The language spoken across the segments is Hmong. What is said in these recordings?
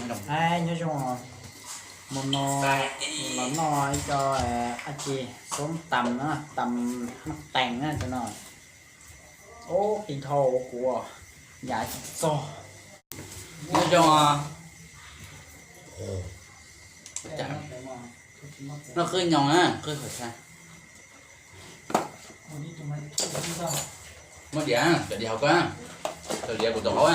Nyob zoo, hmo no los noj ib co dab tsi, xoob tas na, tas noj tees na cov no. Ub, qis dhau kuv yav tsis txog. Nyob zoo, noj qwj nyoos na, qwj hauv tshais. Muab diav, cov diav hauv koj, cov diav kuv tus qauv.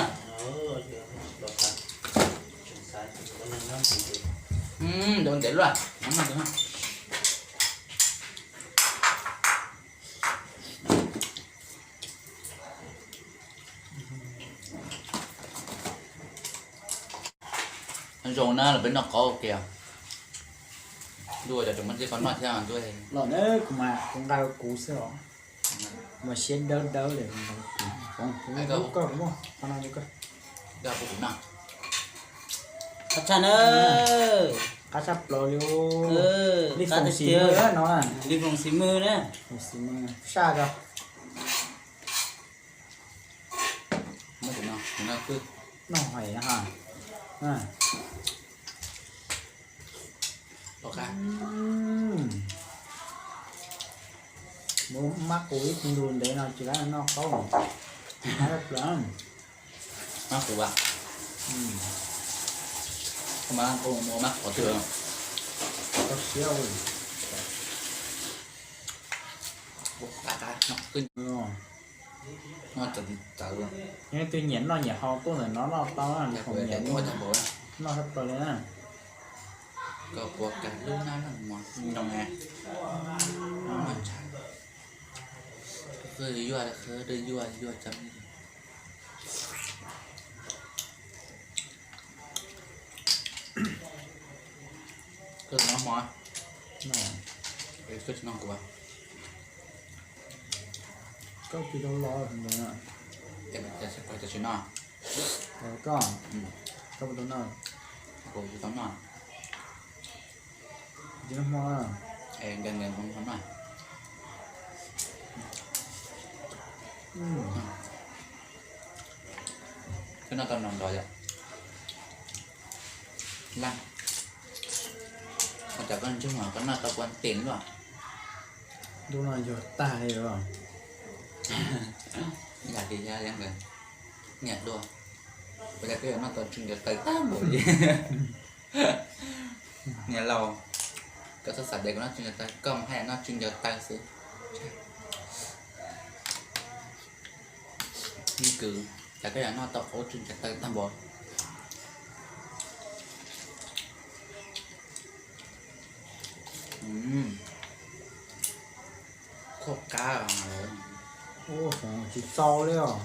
Ntau ntev luaj. Zoo na, los peb noj qaub kiag. Ntuj, cov tseem muaj ntxiv qhov noj thiab ntuj. Los na, kuv mas kuv nqa kuv xwb os. Mas siab dawb dawb li. Kuv muab koj, kuv muab qhov no rau koj. Qab tshaj na. Qab tshaj plaws li. Li foom xis mwg no. Li foom xis mwg na. Foom xis mwg saj rau. Noj hais ha. Mus mab qus ib tug ntev no tsis kam noj qaub. Mab qus a. Mab qus mus mab qhov twg? Tau siab. Noj txawv txawv. Yog leej twg nyiam noj nyiam haus tuaj ntawm no noj tau na, li nyiam noj tag npaum noj tshaj plaws li na. Koj puas kam lub nab noj mov nyoos na? Noj ntshai. Koj yuav, koj yuav yuav cov me. Koj tsis noj hmo, koj tsis noj kuv. Koj tsis tau los ntawd. Koj tsis noj. Koj, koj puas tau noj? Kuv tsis tau noj. Tsis noj hmo. Es nkawd nkawd kuv noj. Koj noj tau nrov nrov yom. Laj, ua cas koj ntsuag mas koj noj tau kua ntej luaj. Ntuj no yog tag li os. Yam li yog nkawd nyiam dua, ua cas koj yuav noj tau tsw ncaws taw tag npaum li. Niam laus, koj txhob xav tias kuv noj tsw ncaws taw, koj mas haj yam noj tsw ncaws taw xwb. Nws kwv, cas koj yuav noj tau qaub tsw ncaws taw tag npaum. Qhuav qab. Ua, tsis txaus li os.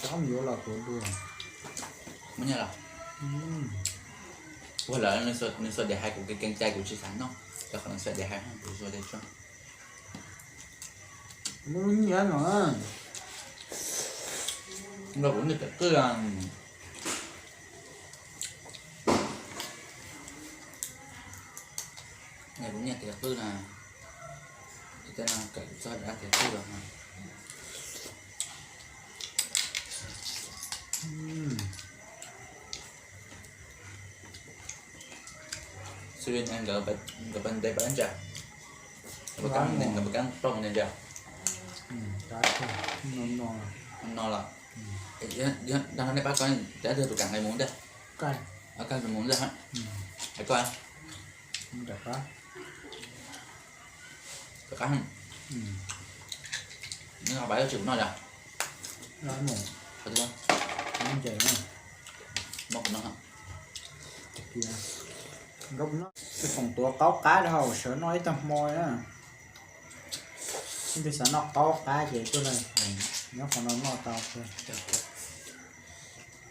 Cov yuav los tuav dua. Muaj nyiaj los? Ua lawm nws xuas diav hais kuv kev keev cai kuv tsis xav noj, rau qhov nws xuas diav hais kuv xuas diav tso. Muaj lub nyiaj no. Nrog kuv nyiaj tiav qwj. Kuv nyiaj tiav qwj na. Tej no kawm txog dab tiav qwj los. Xws li nkawd pas ntev pas ntsa, nkawd pas kab rooj ntsa. No los, dag no nej pab koj, tus kam nqe mus ntag. Koj mus ntag. Hais koj. Koj qab. Neb ho pab yuav tsis kuv noj yom? Qhov twg? Muab kuv noj. Foom tuav qaub qab rau hauv sawv noj ib tag hmo na. Leej twg xav noj qaub qab ces tuaj nyob qhov no noj tau.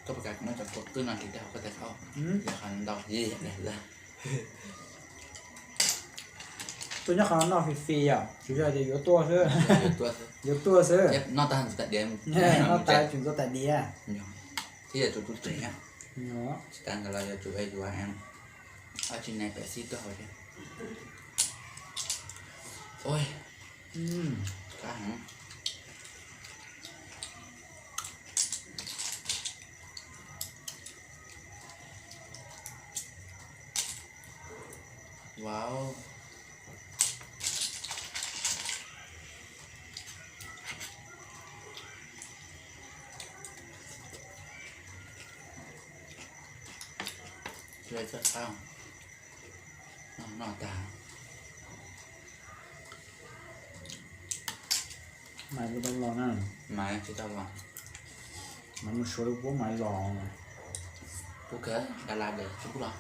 Koj puas kam kuv muab cov kua qwj no ris rau hauv koj tais qaub? Yog qhov ntau. Tuaj nyob qhov no noj fis fis yom, tsuas yog tias yuav tuaj xwb. Yuav tuaj xwb. Noj tag ntxiv tas diav. Noj tas tsis ntxuav tas diav. Thiab yog tus tus tseem, tsis tas ntawd los yog tus yuav dab tsi ne pem xib tuaj hauv thiab. Qab heev. Qab heev. Wow. Ua tau, noj tag. Maiv kuj tau los na. Maiv tsis tau los. Maiv mus suav lub puab maiv los. Kuv kawg da la de tsis kuj los.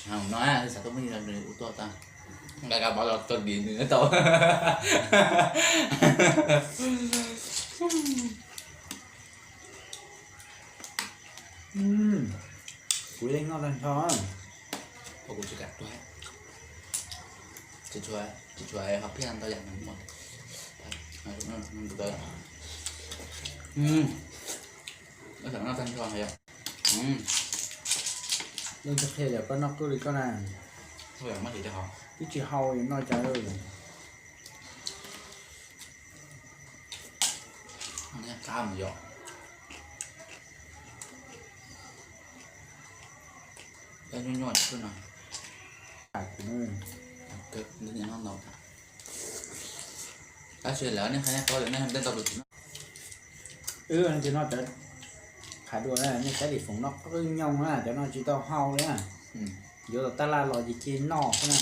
No xav tuaj muaj ib zaug nws ua tuaj tau, nqa kab pov los txog dim nws tau. Kuv yeej noj tag nrho. Kuv tsis kam tuag, tsis tshua, tsis tshua hais phiaj ntau yam no. Leej twg qhia tias koj noj qwj li koj na, twb tsis hau yuav noj cas. Qab mus yom. Nyuaj nyuaj no. Tab sis lawv nej qhia nej qhov lawm nej tej tau tus tsis noj. Wb no cov qhav dua na, nej saib li foom noj qwj nyoog na, cov no tsis tau hau li na. Yuav tau tab laj los ces cia noj xwb na.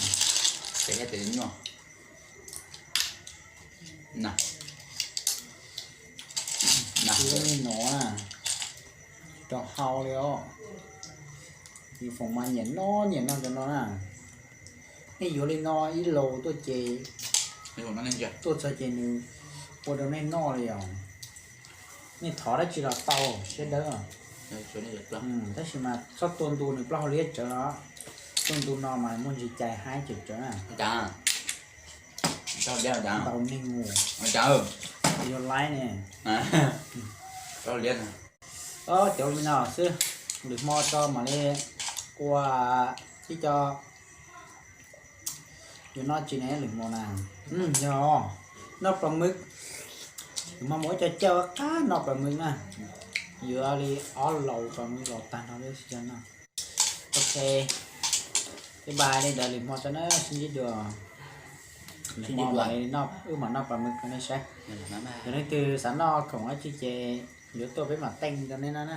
Ces nyuaj. Li no na, tsis tau hau li os. Li foom mas nyiam noj nyiam noj cov no na. Nej yuav li no ib los tuaj ces tuaj txog ces nws ua rau nej noj li os. Nej thov dab tsi los tau siab dawb. Tab sis mas txhob tua ntu nws plaub hau liab tsawv os. Tua ntu no mas muaj ntsis cai haib tsawv tsawv na. Ntau neeg mus, yog laib ne. Cov li no xwb, lwm hmo tso mam li ua tib co. Yuav noj tsis ne lwm hmo na? Yog noj plas mwg. Lwm hmo mus ua cov cawj qab noj plas mwg na. Yuav li ob laus plas mwg los tag nrho lub sij hawm no. Ok, bye bye, li ntawd lwm hmo tso na, sib ntsib dua. Lwm hmo mam li wb mam noj plas mwg rau nej saib. Yog leej twg xav noj khoom dab tsi ces yuav tuaj peb mam teej rau nej noj na.